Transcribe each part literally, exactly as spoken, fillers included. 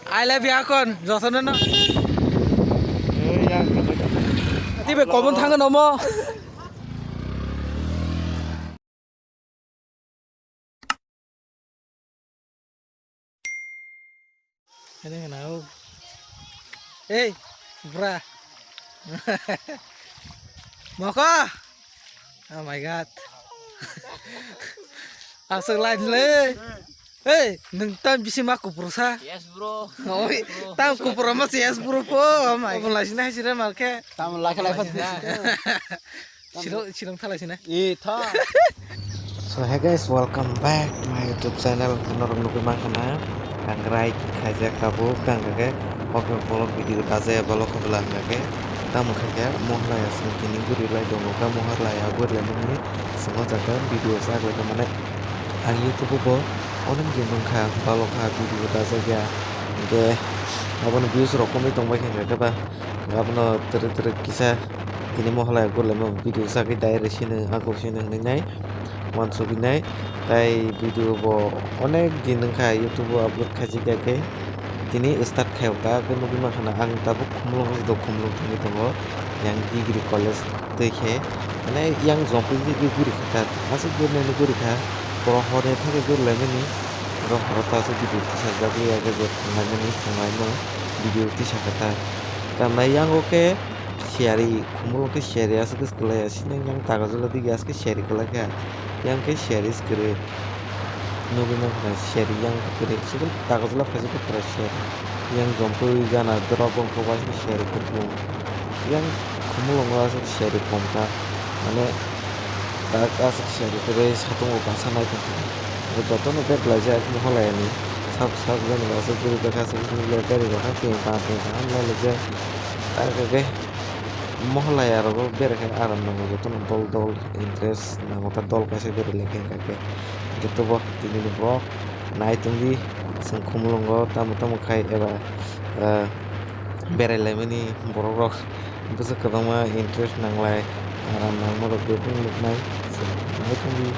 I love you, Akon. Josono no. Tibe common thangno mo. Ini kenal. Hey, bra. Moko. Oh my God. Aswk line le. Hey, nwng tam bisi ma kupursa. Yes, bro. Oi, tam kupur ma si yes, bro po. Oh my God. Lai sini hasil mal ke. Tam lai lai. Silo, silong thalai sini. Eh, tha. So, hey guys, welcome back my YouTube channel. Norok nugwi mankha na, ang ride khaijak tabuk tang khe, oke vlog video dajaya vlog khe bwla hwnkha khe, tamo khe khe Mohalaya song tini guri lai tongo, khe Mohalaya guri lai mani swngo jaka video sak lai mane, ang YouTube o bo onek din wngkha, balokha video dajaya, hwnkhe abono views rok komwi tongbai khe hwnkha khe ba, abono twrwk twrwk kisa. Tini Mohalaya gurlaima video sagwi direct sino akur sino hinwi nai wansugwi nai. Tai video bo onek din wngkha YouTube o upload khaijak ya khe tini start khai o ta khe nugwi mankha na ang tabuk Khumulwng o do Khumulwng thangwi tongo yang degree college twi khe mane yang jompui guri kha ta aswk guri nani guri kha borok hor ya thangwi gurlaimani borok horo ta aswk video tisajak ya khe je thanglaimani thanglaino video tisakha ta. Tamni yang o khe siyari, khumulwng khe siyari aswk se kwlai ya, sini yang tagajwla dige aswk siyari kwlai kha, yang khe siyari se kwrwi. Nugwi mankha siyari yang kwrwi, swkang tagajwla phaising khe pura siyari. Yang jompui gana drop wng khe uaisukhe siyari kwrwi. Yang khumulwngo aswk siyari kom kha, mane tak aswk siyari kwrwi satung o kasa nai tongkha. Jotono bag laijak Mohalayani sak sak jani aswk kwrwi kha, aswk kwrwi kha, gari rok kha ping pang ping pang hamlai laijak. Ar khe Mohalaya rogo berai khe aram nango, jotono dol dol interest nango, ta dol kaisa berai lai khe hwnkha khe. Hwnkhe tobo tini ni vlog nai tongdi, chwng Khumulwngo tamo tamo khai eba, ah, berai laimani borok rok bwswk kwbangma interest nanglai, aram nangma rok bo nuknai, chwng nai tongdi.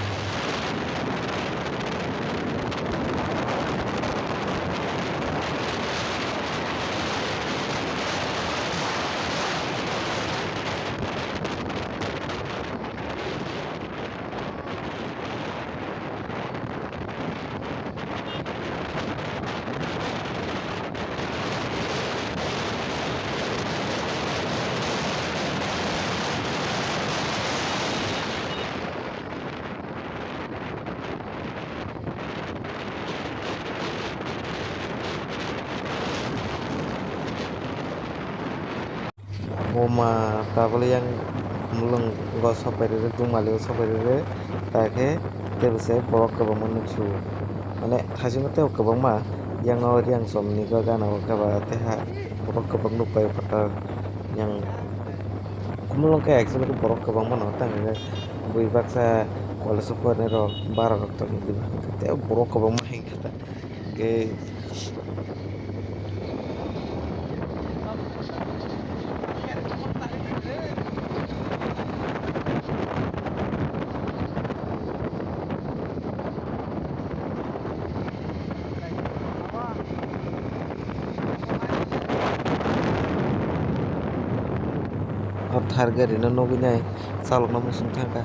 Buma tabole yang Khumulwngo sopai rwrwk, Dungmali o sopai rwrwk, ta khe tei bwsai borok kwbangma nuksu. Mane thaichukma tei kwbangma yang o Riangchom ni gana o khe ba tei ha borok kwbang nukpai o kwtal yang Khumulwng khe actually borok kwbangma no tang khe bui baksa college o porinai rok bara rok tongwi tei borok kwbangma hinkhe ta. Khe O Thar gari no nugwi nai chalokna muchung thangkha.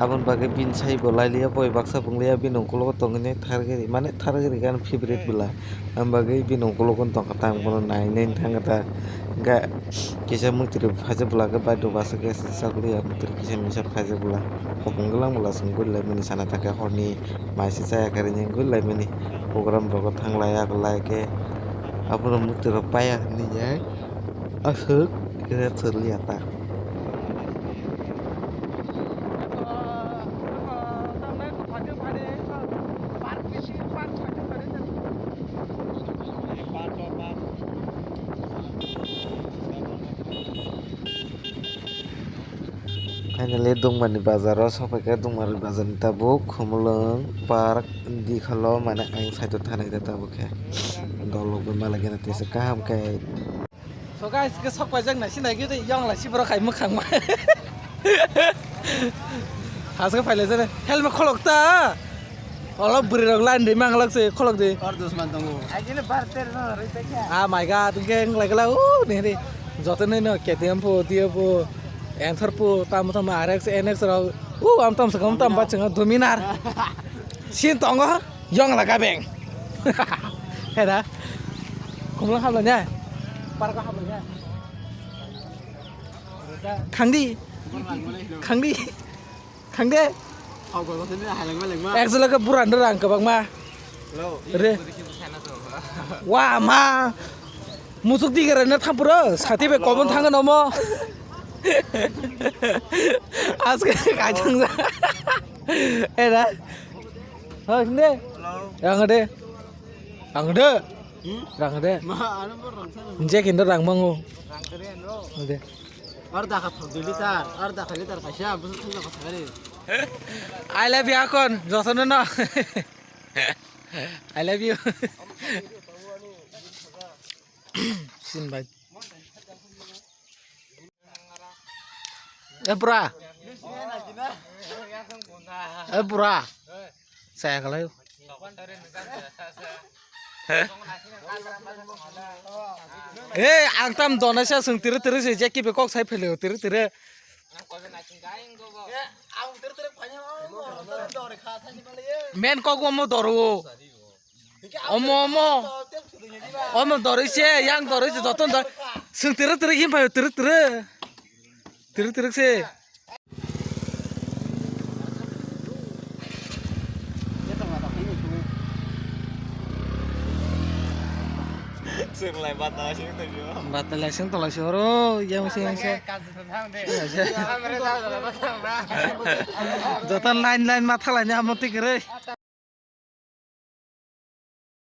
Aboni bagwi bini saibo lailiya, boi baksa bwngliya, bini ukologo tongwi nai Thar gari, mane Thar gari gan favorite bwla. Aboni bagwi bini ukologo tongkha ta, ang bono nai nai thangkha ta. Ga kisa mwtwrwi phaijak bwla khe bai do basa khe chakliya, mwtwrwi kisa misa phaijak bwla. Hopong gwnang bwla chwng gurilaimani sana thangkha, horni mai se chaya karwi gurilaimani. Program rogo thanglai akwlai khe abono mwtwrwi paiya hinwi. Aswk khe thwrwliya ta. Finally, Dungmani bazar o sopaikha, Dungmani bazar ni tabuk Khumulwng park dikhalo, mane ang side o thanai da tabuk khe. Dolok bai malai gana tesa kaham khe. So guys, ke sok paijak nai sinai gede yang lai si borok khai mwkhang ma. Haske phaile jene helmet kholok ta. Olo bwrwi rok line ri manglak se kholok di. Or dos man tongo. Agile bar ter no roi ta kya? Ah, my God, hwnkhe wng lai glak, o, ni ri. Joto ni no K T M po, Dio po, Enter po, tamo tamo R X, N X rok. U, am tam sakam tam ba chwng Dominar. Sin tongo, yong laga beng. Heda. Kumla habla nya. Parka habla nya. Khangdi. Khangdi. Khangde. Hau gol gol sini hai langma langma. Ek jala ke buran rang kwbangma. Hello. Re. Wa ma. Musuk di gara na thampuro. Sati be kobon thang no mo. Aske kajang ja. Era. Ha, sini. Hello. Rang de. Rang de. Hmm? Rang de. Ma, ano mo rang sana. Nje kindo rang mango. Rang kere no. De. Ar dakha thok dui liter, ar dakha liter kaisa, bwswk thangna kotha kari. I love you, Akon. Jotono no. I love you. Sin bai. E bura. E bura. Saya kalau. Eh, ang tam dona sa sung tiri tiri se jeki be kok sai phele tiri tiri. Men kok omo doro. Omo omo. Omo doro se yang doro se joton doro. Sung tiri tiri him phayo tiri tiri. Tiri tiri se. Swrwng lai bata sing tongjo. Bata lai sing tong lai si oro, yang sing sing. Joto line line ma thalai ni amo tik re.